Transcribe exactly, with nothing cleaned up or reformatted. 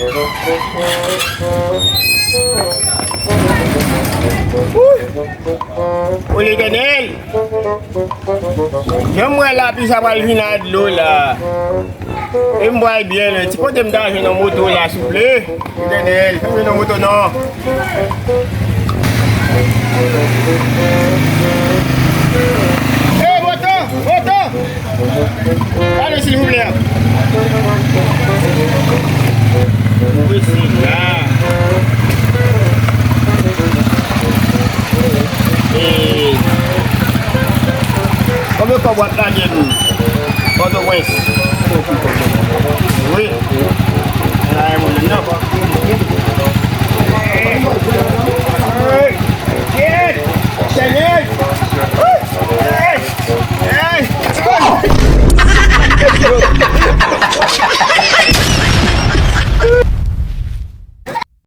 O Letènèl, jan m wè lapli sa pral vin ak dlo la. E m pral byen lwen. Ti kote m ta jwenn yon moto la, souple? Letènèl, fè m jwenn yon moto non. Ey, moto! Moto! Pale, silvouplè. Wi, si.